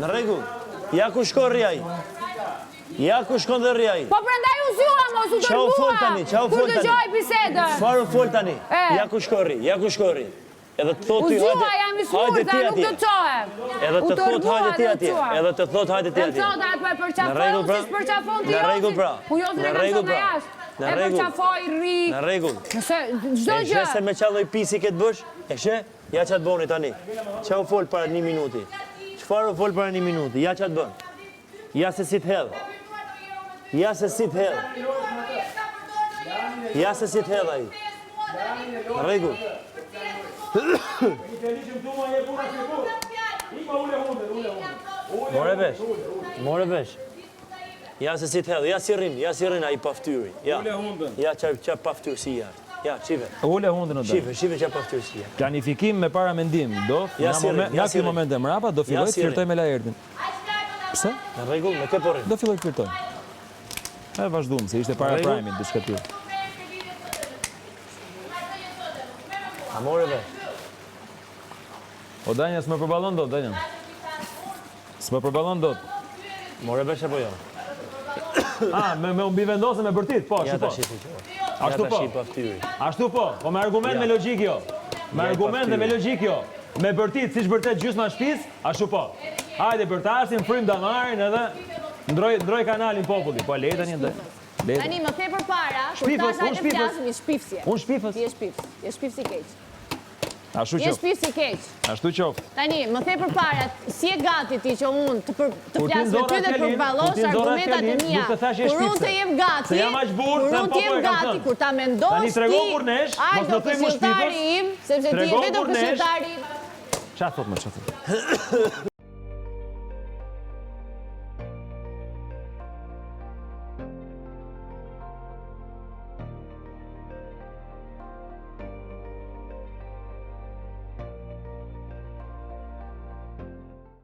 Në rregull. Ja ku shkon rri ai. Ja ku shkon dhe rri ai. Po prandaj u zgjua mos u Ça u fol tani, ça u Kur fol tani? dëgjoi bisedën. Çfarë u fol tani? E. Ja ku shkon rri, ja ku shkon rri. Edhe të thotë U ty zgjua, hajde, jam i hajde smur, ti tha, nuk atje. do të çohem. Edhe U të thotë tërbua hajde ti dhe u atje, çua. edhe të thotë hajde ti Dhe më atje. thotë, a po e Në përqafoj, rregull unë pra. si s'përqafon ti Në rregull Jozin. pra. Unë Jozin Në e kam rregull qenë nga pra. jashtë. Në E rregull. përqafoj, rri. Në rregull. Nëse çdo E gjë. sheh se me ça lloj pisi ke të bësh? E sheh? Ja ça të boni tani. Ça u fol para një minuti? Çfarë u fol para një minuti? Ja ça të bën. Ja se si të hedh. Ja se si të hedh. Ja se si të hedh ai. Në rregull. More vesh. More vesh. Ja se si të hedh, ja si rrin, ja si rrin ai paftyri. Ja. Ja ça ça paftyrësi është. Ja, shife. Ule hundën o dajë. Shife, shife ça paftyrësi. Planifikim me paramendim, do Ja nga si rrin, momen, ja nga si ky rrin. moment e mrapa do Ja filloj të si rrin. flirtoj me Laertin. Pse? Në rregull, me kë po rrin? Do filloj të flirtoj. E vazhduam se ishte para Në rregull. prime-it diçka tillë. A more vesh? O Danja s'më përballon dot, Danja. S'më përballon dot. More vesh apo jo? Ah, me me u mbivendosë me bërtit, po, Ja ashtu po. tash i që. Ja Ashtu po. tash i paftyri. Ashtu po, po me argument Ja. me logjik jo. Me Ja i argument dhe me paftyri. logjik jo. Me bërtit, siç bërtet gjysma e shtëpisë, ashtu po. Hajde bërtasim, frym damarin edhe ndroj ndroj kanalin populli. Po le tani ndaj. Le. Tani më the përpara, kur Shpifës, thash unë hajde shpifës. flasim, je shpifsje. Unë shpifës. Ti je shpifës, je shpifës i keq. Ashtu Je qoftë. shpifës i keq. Ashtu qoftë. Tani, më the përpara, si je gati ti që unë të për, të Kur ti flas me nxorra ty dhe të fjalinë, kur përballosh ti nxorra argumentat e fjalinë, mia. nuk të thash je Kur unë shpifse. të jem gati, Se jam aq burr, kur them unë po, të jem po, e kam gati, thënë. kur ta mendosh Tani ti, trego burnesh, mos Aldo më thuj mu këshilltari shpifës. im, sepse ti je Trego vetëm burnesh. këshilltari im. Ça thot më, ça thot?